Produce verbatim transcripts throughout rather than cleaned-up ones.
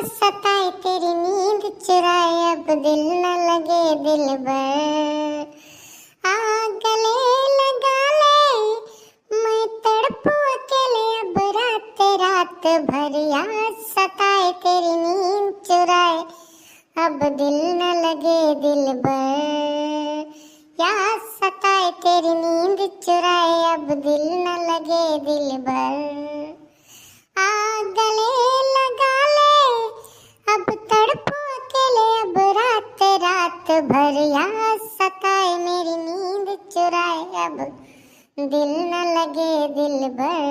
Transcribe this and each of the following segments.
सताए तेरी नींद चुराए, अब दिल न लगे दिलबर। आ गले लगा ले, मैं तड़पूं अकेले अब रात रात भर। याद सताए तेरी नींद चुराए, अब दिल न लगे दिलबर। याद सताए तेरी नींद चुराए, अब दिल न लगे दिलबर। आ गले लगा ले, अब तड़पूं अकेले अब रात रात भर। याद सताए मेरी नींद चुराए, अब दिल न लगे दिलबर।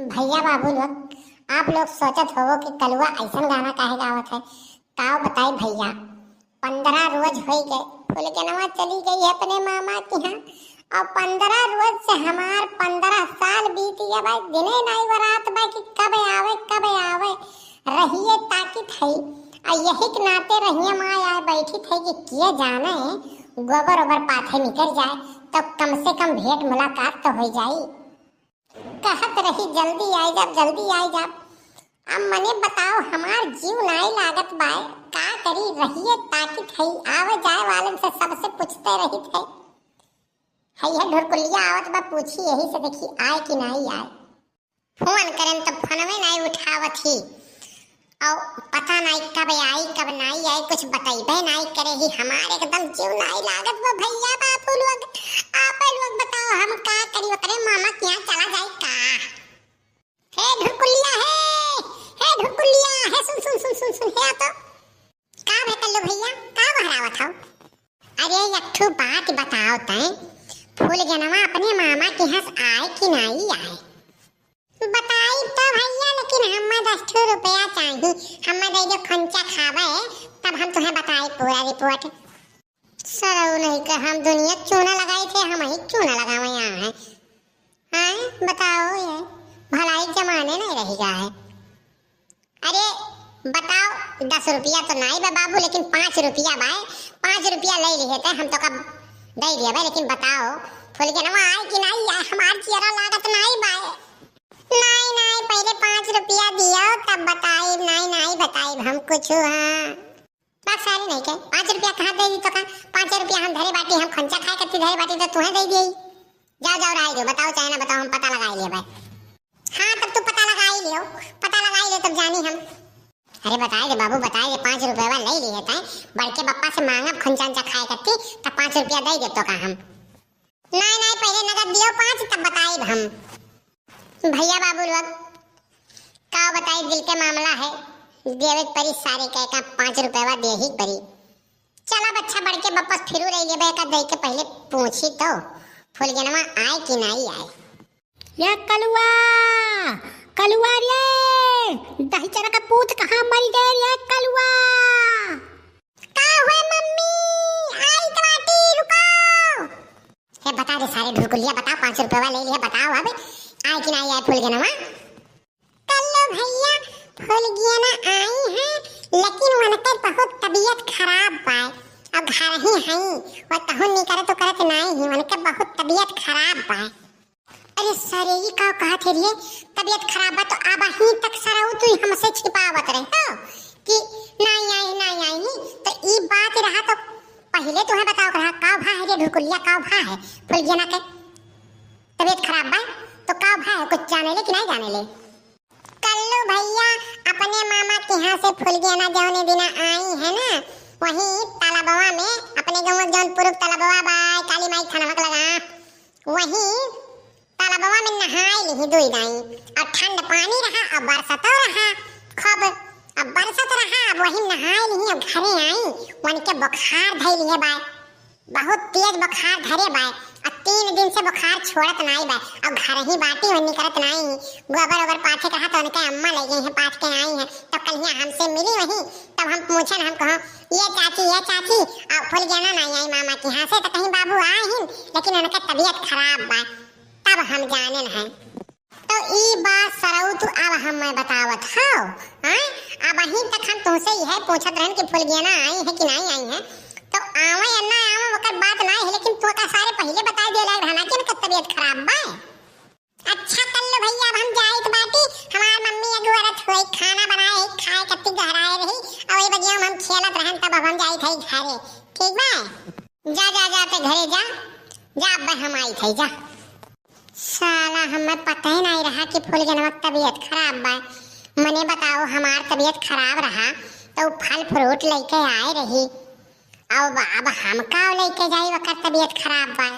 भइया बाबू लोग, आप लोग सोचत होवो कि कलुआ अइसन गाना काहे गावत है। काव बताई भइया, पन्द्रह रोज होइ गए, फुलगेनवा चली गई है अपने मामा के यहाँ। और पन्द्रह रोज से हमार पन्द्रह साल बीत गया भाई, दिने नाई बरात बा कि कब आवे, कब आवे, रहिए ताकित है। आ यही के नाते रहिए माँ आए बैठी थे कि किए जाने गोबर ओबर पाथे निकल जाए, तो कम से कम भेंट मुलाकात तो हो जाई। कहत रही, "जल्दी आइ जाब, जल्दी आइ जाब।" अब मने बताओ, हमार जीव नाई लागत बाय, का करी, रहिए ताकित हई, आवे जाए वालन से सबसे पूछते रहित है। हई है ढुरकुलिया आवत बा, पूछी यही से, देखी आए कि नाई आए। फोन करेन तो फोनवे नाई उठावत ही। और पता नाई कब आई, कब नाई आई, कुछ बतइबे नाई करे ही। हमार एकदम जीव नाई लागत बा भइया बाबू लोग। आप लोग बताओ, हम का करी? ओकरे मामा के यहाँ चला जाई का? हे ढुरकुलिया, हे, हे ढुरकुलिया, हे सुन, सुन, सुन, सुन, सुन, हे आ तो। का भे कल्लू भइया, का बहरावत हौ? अरे एक ठो बात बताओ तैं, फुलगेनवा अपने मामा के यहाँ से आए कि नाई आए? बताई तो भइया, लेकिन हम्मे दस ठो रुपया चाही, हम्मे दे दो खंचा खावे, तब हम तुहें बताई पूरा रिपोर्ट। सरऊ नहीं के हम दुनिया चूना लगाई थे, हम ही चूना लगावे यहाँ है। हैं, बताओ ये, भलाई जमाने नहीं रही गया है। अरे बताओ, दस रुपया तो नाई बा बाबू, लेकिन पाँच रुपया बाय, पाँच रुपया ले लिए थे हम तो कब दे दिया भाई, लेकिन बताओ फुलगेनवा आए कि नाई आए, हमार जियरा लागत नाई बाय। नाई, नाई, पहिले पाँच रुपया दियो, तब बताइब। नाई, नाई बताइब हम कुछ, हाँ। बात सारी नहीं के, पाँच रुपया कहाँ दे दी तो का? पाँच रुपया हम धरे बाटी, हम खंचा खाए करती धरे बाटी, तो तुहें दे दिए। जाओ, जाओ, रह दो, बताओ चाहे ना बताओ, हम पता लगा ही लेबे। हाँ, तब तू पता लगा ही लियो, पता लगा ही ले, तब जानी हम। अरे बताए दे बाबू, बताए दे, पाँच रुपया ले लिए तैं, बड़के बप्पा से मांगब खंचा उंचा खाए करती, तब पाँच रुपया दे दे तो का हम। नाई, नाई, पहिले नगद दियो पाँच, तब बताइब हम। भइया बाबू लोग, का बताई, दिल के मामला है, देवे के परी सारे के का पाँच रुपया दे ही परी। चला बच्चा, बड़के बप्पा से फिरू रही लेबे का, दे के पहिले पूछी तो फुलगेनवा आए कि नाई आए। या कलुआ, कलुआ रे, दही चरा का पूत कहाँ मरी गए रे कलुआ? का हुए मम्मी? आई तो बाटी, रुको। हे बता दे सारे ढुरकुलिया, बताओ, पाँच रुपया ले लिया, बताओ अब आए कि नाई आए फुलगेनवा? कल्लू भइया, फुलगेना आई हैं, लेकिन उनके बहुत तबीयत खराब बाय। अब घर ही हैं, वो कहूँ निकरत उकरत नाई ही, उनके बहुत तबीयत खराब बाय। अरे सारे, ई का कहत है रे? तबीयत खराब बा तो अब ही तक सरऊ तू हमसे छिपावत रहे हो कि नाई आई, नाई आई ही। तो ई बात रहा तो पहिले तुहें बताओ रहा, का भा है रे ढुरकुलिया, का भा है फुलगेना के? तबीयत खराब बा तो का भा है, कुछ जाने ले कि नाई जाने ले? कल्लू भइया, अपने मामा के यहाँ से फुलगेना जौने दिना आई है ना, वहीं तालाबवा में, अपने गाँव जौन पुरुब तालाबवा बा, काली माई थानवा के लगा, वहीं तालाबवा में नहाए लिही दुई दाई। और ठंड पानी रहा और बरसतो रहा खूब, अब बरसत रहा, अब वहीं नहाए लिही, अब घरे आई, उनके बुखार धई लिहे बाय। बहुत तेज बुखार धरे बाय, आ तीन दिन से बुखार छोड़त नाई बाय। अब घर ही बाटी, वहीं निकरत नाई। गोबर ओबर पाथे कहा तो उनके अम्मा ले गई हैं, पाथ के आई हैं। तब कलिया हमसे मिली वहीं, तब हम पूछन, हम कहो, "ये चाची, ये चाची, आ फुलगेना नाई आई मामा के यहाँ से?" तो कहीं, "बाबू आए हैं, लेकिन उनका तबीयत खराब बा।" तब हम जानेन हैं। तो ई बात सरऊ तू अब हम्मे बतावत हौ, हैं? अबहीं तक हम तुहसे इहे पूछत रहन कि फुलगेना आई है कि नाई आई है। तो आवे या ना आवे, ओकर बात नाई है, लेकिन तू का सारे पहिले बताई देला रहना कि इनकर तबीयत खराब बा। अच्छा कल्लू भइया, अब हम जाइत बाटी, हमार मम्मी अगुअरत हुए खाना बनाए ही खाए कत्ती गहराए रही, और ये बगिया में हम खेलत रहन, तब अब हम जाई थे घरे। ठीक बा, जा जा जा ते घरे जा, जा अब हम आई थे जा। साला हमें पता ही नहीं रहा कि फुलगेनवा के तबीयत खराब बा। मने बताओ, हमार तबीयत खराब रहा तो फल फ्रूट लेके आए रही, अब अब हम का लेके जाई, ओकर तबीयत खराब बा।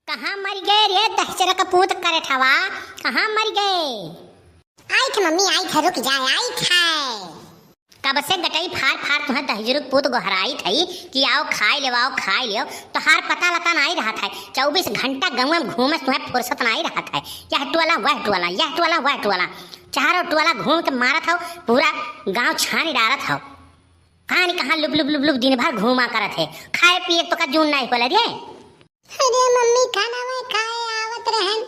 कहाँ मर गए रे दहिजरा का पूत करे ठवा, कहाँ मर गए? आई थे मम्मी, आई थे, रुक जाए, आई थे। कब से गटई फार फार तुहें दहिजरू के पूत गोहराई थई कि आओ खाई लेव, आओ खाई लेव, तोहार पता लता नाई रहत है। चउबीस घंटा गउवा में घूमे से तुहें फुर्सत नाई रहत है। यह टोला, वह टोला, यह टोला, वह टोला, चारों टोला घूम के मारत हौ, पूरा गाँव छानी डारत हौ। कहाँ नहीं कहाँ लुब लुब लुब लुब दिन भर घूमा करत है, खाए पिए तो का जून नाई होला रे। अरे मम्मी, खानवा खाए आवत रहन,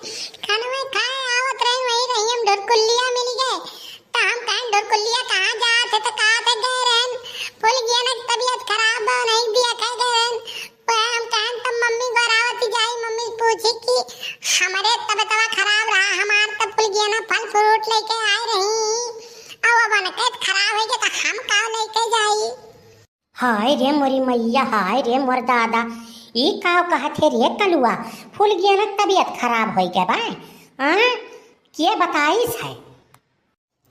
खानवा खाए आवत रहन, वही रही हम ढुरकुल्लिया मिल गए। त हम कहन, "ढुरकुल्लिया कहाँ जात है?" त कहत है, "गए रहन, फुलगेना के तबीयत खराब बा, नहीं दिया खाए गए रहन।" वह हम कहन, तब मम्मी गोरावती जाई, मम्मी पूछी कि हमरे तबीयतवा खराब रहा, हमार तब फुलगेना फल फ्रूट लेके आए रही, अब अब अनके खराब है तो हम का लेके जाई? हाय रे मोरी मैया, हाय रे मोर दादा, ई का कहत है रे कलुआ? फुलगेना के तबीयत खराब होई गए बा? हाँ, के बताइस है?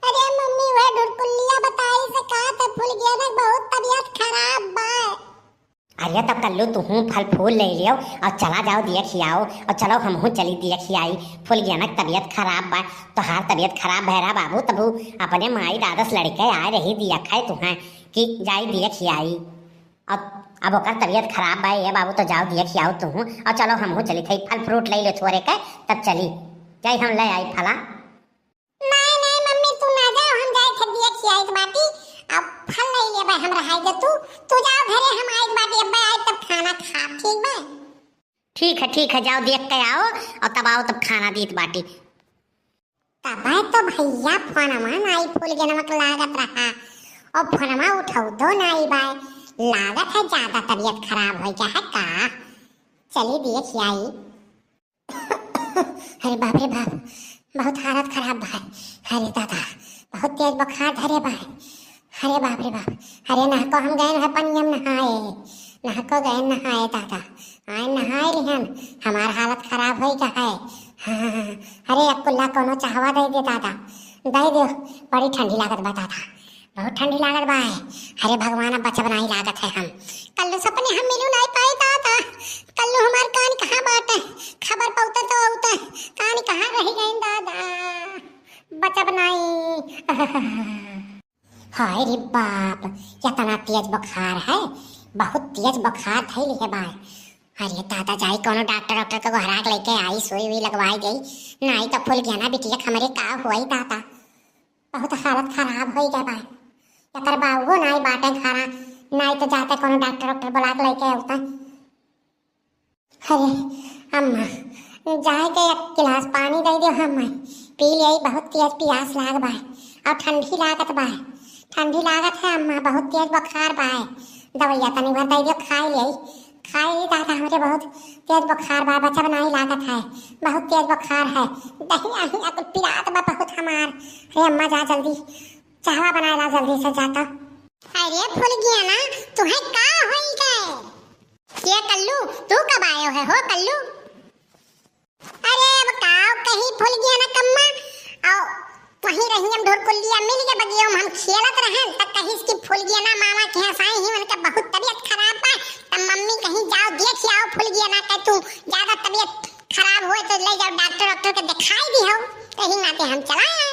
अरे मम्मी, वह ढुरकुल्लिया बताइस है, कहत है फुलगेना के बहुत तबीयत खराब बा। अरे तब कल्लू तुहूँ फल फूल ले लियो और चला जाओ दिया खियाओ, और चलो हमहूँ चली दिया खियाई। फुलगेना के तबीयत खराब बा, तोहार तबीयत खराब भय रहा बाबू, तबू अपने माई दादा से लड़के आए रही दिया खाए तुहें कि जाई दिया खियाई। अब, अब ओकर तबीयत खराब बा, ए बाबू, तो जाओ दिया खियाओ तुहूँ, और चलो हमहूँ चली थे, फल फ्रूट ले लो छोरे के, तब चली, जाई हम ले आई फला। नहीं, नहीं मम्मी, तू ना जाओ, हम जाई थे दिया खियाई के बाटी, अब फल ले ले बा, हम रहाई दे तू, तू जाओ घरे, हम आई के बाटी, अब आई तब खाना खा, ठीक बा? ठीक है, ठीक है, जाओ देख के आओ, और तब आओ तब खाना दीत बाटी। तब तो भैया फोनमा नाई फुलगेनवा के लागत रहा, और फोनमा उठौतो नाई बाय, लागत है ज्यादा तबीयत खराब हो गया है का? चली देख आई। अरे बाप रे बाप, बहुत हालत खराब बा। अरे दादा, बहुत तेज बुखार धरे बा। अरे बाप रे बाप, अरे नहको हम गए हैं पनिया में नहाए, नहको गए नहाए दादा, आए नहाए लिहन, हमार हालत खराब होई का है। हाँ, अरे अब कुल्ला कोनो चाहवा दे दे दादा, दे दे, बड़ी ठंडी लागत बा दादा, बहुत ठंडी लागत बा। अरे भगवान, अब बचब नाई लागत है हम, कल्लू सपने हम मिलू नाई पाई दादा, कल्लू हमार कान कहाँ बाटे, खबर पौते तो औते, कान कहाँ रह गए दादा, बचब नाई। हाय रे बाप, इतना तेज बुखार है, बहुत तेज बुखार धइले है बाय। अरे दादा, जाई कोनो डॉक्टर, डॉक्टर के गोहरा के लेके आई, सुई उई लगवाई देई, नाई तो फुलगेना बिटिया के हमरे का होई दादा, बहुत हालत खराब होई गए बाय। एकर बाबुओ नाई बाटे घरा, नाई तो जाते कोनो डॉक्टर, डॉक्टर बुला के लेके आवता। अरे अम्मा, जाए के एक गिलास पानी दे दो अम्मा, पी ले, बहुत तेज प्यास लाग बा, और ठंडी लागत बा, ठंडी लागत है अम्मा, बहुत तेज बुखार बा, दवाइया तनी भर दे दो, खाए ले, खाए ले दादा, हमरे बहुत तेज बुखार बा, बचब नाई लागत है, बहुत तेज बुखार है, दही अही अक पिरात बा बहुत हमार। अरे अम्मा जा जल्दी, चाहवा बनाए ला जल्दी से जाता। अरे फुलगेना, तुहे का होई गए? ये कल्लू, तू कब आयो है हो कल्लू? अरे अब काव कहीं फुलगेना कम्मा, आओ वहीं रही हम ढोरकुलिया मिल के बगियो में हम खेलत रहन, त कहिस कि फुलगेना मामा के यहाँ से आई ही, उनका बहुत तबीयत खराब बा, त मम्मी कहीं जाओ देख आओ फुलगेना के, तू ज्यादा तबीयत खराब होए तो ले जाओ डॉक्टर, डॉक्टर के दिखाई दी हो, यही नाते हम चला आए।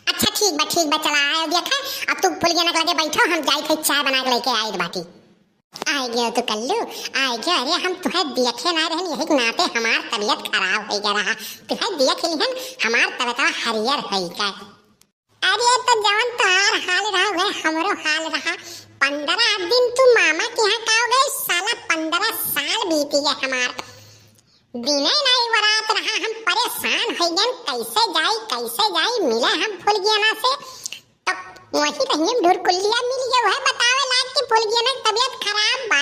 अच्छा ठीक बा, ठीक बा, चला आए देखे, अब तू फुलगेना के लगे बैठो, हम जाई थे चाय बना के लेके आई बाटी। आए गयो तू कल्लू, आए गयो। अरे हम तुहे देखे ना रहन, यही के नाते हमार तबीयत खराब हो गया रहा। तुहे देख लिहन, हमार तबीयत हरियर हो गए। अरे तो जवन तोहार हाल रहा, वह हमरो हाल रहा। पंद्रह दिन तू मामा के यहाँ का हो गए, साला पंद्रह साल बीत गए हमार। दिने नाई वरात रहा, हम परेशान हो गए, कैसे जाई, कैसे जाई, मिले हम फुलगेना से। तब वही रहिए ढुरकुलिया मिल गए, वह बतावे लाग कि फुलगेना की तबीयत खराब बा।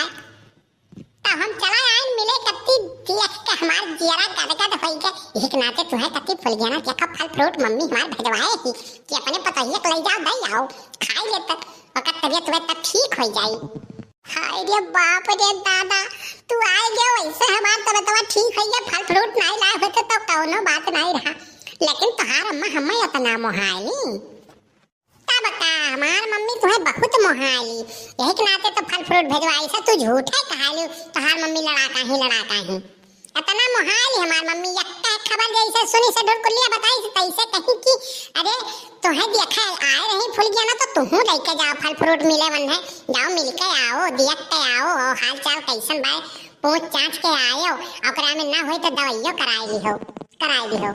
तब हम चला आइन मिले, कत्ती देख के हमार जियरा गदगद होइ गए। यही के नाते तुहे कत्ती फुलगेना देखा फल फ्रूट मम्मी हमार भेजवाए ही कि अपने पतोहिया के लइ जाओ, दइ आओ, खाइ लेत, ओकर तबियत तबियत तब ठीक होइ जाई। हाय रे बाप रे दादा, तू आइ गयो, वैसे हमार तबियत ठीक होइ गया, फल फ्रूट नाहीं लाए होते तो कौनो बात नाहीं रहा, लेकिन तोहार अम्मा हमें इतना मोहाई। तब का, हमार मम्मी तुहे बहुत मोहाली, यही के नाते तो फल फ्रूट भेजवाई से। तू झूठे कहालू, तोहार मम्मी लड़ाका ही, लड़ाका ही। इतना मोहाली हमार मम्मी, यक्का खबर जैसे सुनी से ढुरकुलिया बताई से तैसे कहीं कि अरे तुहे देखे आए रही फुलगेना तो तुहू लेके जाओ, फल फ्रूट मिले मन है, जाओ मिलके आओ, देख के आओ, और हाल चाल कैसन बाय, पूछ चाँच के आयो, ओकरा में ना होई तो दवाइयो कराए लिहो, कराए लिहो।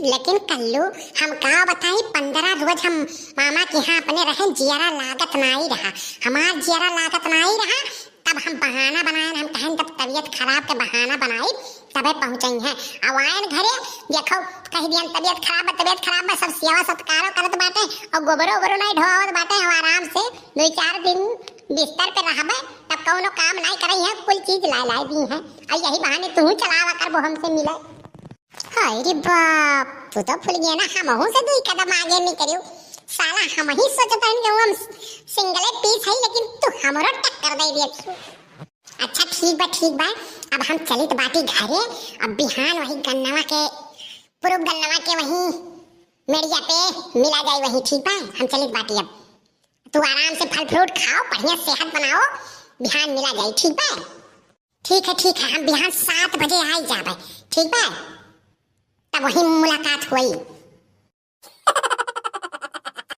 लेकिन कल्लू, हम का बताई, पन्द्रह रोज हम मामा के यहाँ अपने रहे, जियरा लागत नाई रहा, हमार जियरा लागत नाई रहा। तब हम बहाना बनाए, हम कहन तब तबियत खराब के बहाना बनाई, तबे पहुँचई हैं। अब आयन घरे, देखो, कह दियन तबियत खराब बा, तबियत खराब बा, सब सेवा सत्कारो करत बाटे और गोबरो ओबरो नाई ढोआवत बाटे। हम आराम से दुई चार दिन बिस्तर पे रहबे, तब कौनो काम नाई करई है, कुल चीज लाए लाए दी हैं। और यही बहाने तू चलावा करबो हमसे मिले। हाय रे बाप, तू तो फुलगेना हमहू से दुई कदम आगे निकरियो। साला हम ही सोचत हन कि हम सिंगले पीस है, लेकिन तू हमरो टक्कर दे दिया। अच्छा ठीक बा, ठीक बा, अब हम चलित बाटी घरे। अब बिहान वही गन्नवा के, पुरुब गन्नवा के वही मेड़िया पे मिला जाई वही, ठीक बा? हम चलित बाटी अब। तू आराम से फल फ्रूट खाओ, बढ़िया सेहत बनाओ, बिहान मिला जाई, ठीक बा? ठीक है, ठीक है, हम बिहान सात बजे आई जाबे, ठीक बा? तब वही मुलाकात होई।